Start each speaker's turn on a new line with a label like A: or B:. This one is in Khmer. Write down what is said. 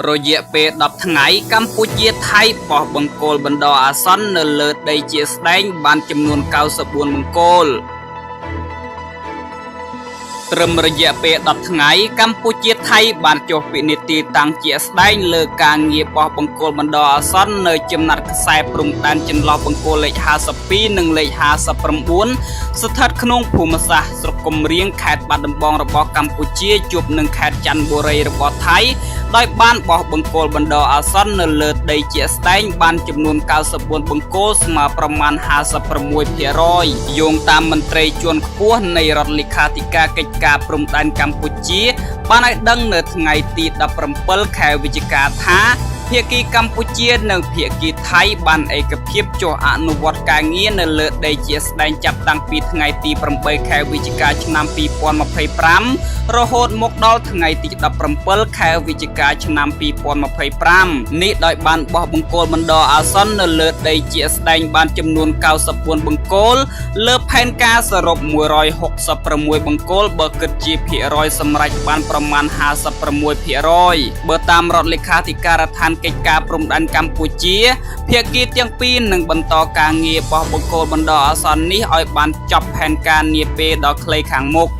A: រយៈពេល10ថ្ងៃកម្ពុជាថៃបោះបង្គោលបណ្ដោះអាសន្ននៅលើដីជាស្ដែងបានចំនួន94បង្គោលត្រឹមរយៈពេល10ថ្ងៃកម្ពុជាថៃបានចុះពិនិត្យទីតាំងជាក់ស្ដែងលើការងារបោះបង្គោលបណ្ដោះអាសន្ននៅចំណាត់ខ្សែព្រំដែនចន្លោះបង្គោលលេខ52និងលេខ59ស្ថិតក្នុងភូមិសាស្ត្រស្រុកកំរៀងខេត្តបាត់ដំបងរបស់កម្ពុជាជួបនឹងខេត្តចន្ទបុរីរបស់ថៃដោយបានបោះបង្គោលបណ្ដោះអាសន្ននៅលើដីជាក់ស្ដែងបានចំនួន94បង្គោលស្មើប្រមាណ56%យោងតាមមន្ត្រីជាន់ខ្ពស់នៃរដ្ឋលេខាធិការកិច្ចការព្រំដែនកម្ពុជា បានឲ្យដឹងនៅថ្ងៃទី17ខែវិច្ឆិកាថាភាគីកម្ពុជានិងភាគីថៃបានឯកភាពចុះអនុវត្តការងារនៅលើដីជាស្ដែងចាប់តាំងពីថ្ងៃទី8ខែវិច្ឆិកាឆ្នាំ2025រហូតមកដល់ថ្ងៃទី17ខែវិច្ឆិកាឆ្នាំ2025នេះដោយបានបោះបង្គោលបណ្ដោះអាសន្ននៅលើដីជាស្ដែងបានចំនួន94បង្គោលលើផែនការសរុប166បង្គោលបើគិតជាភាគរយសម្រេចបានប្រមាណ56%បើតាមរដ្ឋលេខាធិការដ្ឋានកិច្ចការព្រំដែនកម្ពុជា ភាគីទាំងពីរនឹងបន្តការងារបោះបង្គោលបណ្ដោះអាសន្ននេះឲ្យបានចប់ផែនការនាពេលដ៏ខ្លីខាងមុខ។